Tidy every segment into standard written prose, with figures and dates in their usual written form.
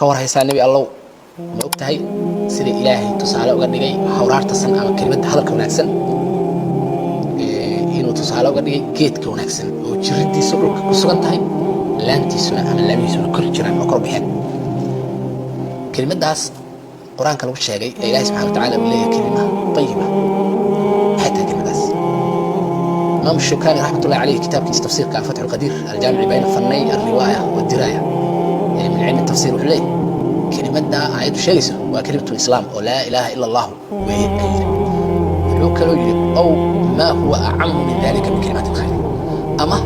Ka war haysaa, Nebi Allow? Ma og tahay sida Ilaahay tusaale uga dhigay hawraarta san ama kelimadda hadalka wanaagsan, inuu tusaale uga dhigay geedka wanaagsan oo jiridiisu dhulka ku sugan tahay, laantiisuna ama laamihiisuna kor jiraan oo kor baxeen? Kelimaddaas Qur-aanka lagu sheegay ee Ilahay subxana wa tacala uu leeyahay kelima tayiba, maxay tahay kelimadaas? Imaam Shawkani raxmatullahi caleyh kitaabkiisa tafsiirka Fatxu Lqadiir Aljaamici bayna fannay alriwaaya wadiraaya min cilmi tafsir wuxuu leeyahay kelimadda aayaddu sheegayso waa kelimatu lislaam oo laa ilaaha ila allahu weeye ayuu yidhi. Wuxuu kaloo yidhi: aw maa huwa acamu min dalika min kalimaati alkhayr, ama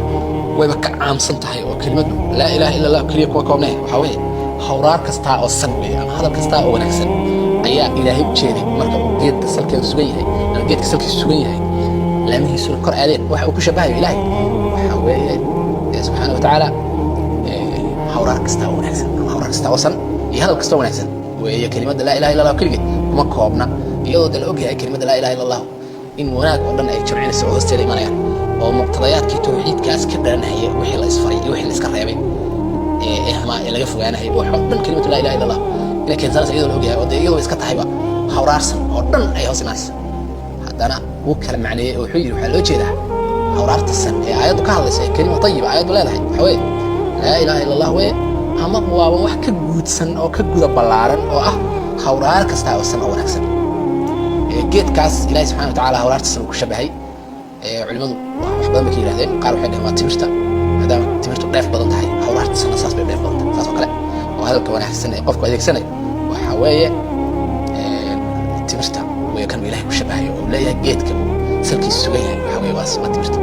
wayba ka caamsan tahay oo kelimaddu laa ilaaha ila allah keliya kuma koobnee, waxaa weeye hawraar kastaa oo san weeye ama hadal kastaa oo wanaagsan ayaa Ilaahay u jeeday. Marka uu geedka salkeedu sugan yahay ama geedka salkiisu sugan yahay, laamihiisuna kor aadeen, waxa uu ku shabahayo Ilaahay waxaa weeye subxaana wa tacaala hawraar kastaa oo wanaagsan ama hawraar kastaa oo san iyo hadal kastoo wanaagsan weeye. Kelimadda laa ilaha illa allah keligeed kuma koobna, iyadoo de la ogyahay kelimadda laa ilaha illa allah in wanaag oo dhan ay jamcinayso oo hoosteeda imanayaan oo muqtadayaadkii tawxiidkaas ka dhalanahaya, wixii la isfaray iyo wixii la iska reebay ee xumaa ee laga fogaanahayay, wax oo dhan kelimatu laa ilaha illa allah inay keensanaysa iyadoo la ogyahay oo dee iyadoo iska tahayba hawraarsan oo dhan ay hoos imanaysa, haddana wuu kala macneeyey oo wuxuu yidhi waxaa loo jeedaa hawraarta san ee aayaddu ka hadlaysa ee kelima tayiba aayaddu leedahay waxaa weeye laa ilaha illa allah weye, ama waaba wax ka guudsan oo ka guda ballaaran oo ah hawraar kasta oo san oo wanaagsan. Geedkaas Ilahi subxana wa tacala hawraarta san uu ku shabahay, culimadu wax badan bay ka yidhahdeen. Qaar waxay dhaheen waa timirta, maadaama timirtu dheef badan tahay, hawraarta sanna saas bay dheef badan tahay. Saas oo kale oo hadalka wanaagsan ee qofku adeegsanayo waxaa weeye timirta wey kan uu Ilahay ku shabahayo oo leeyahay geedka uu salkiisu sugan yahay waxaa weeye waa timirta.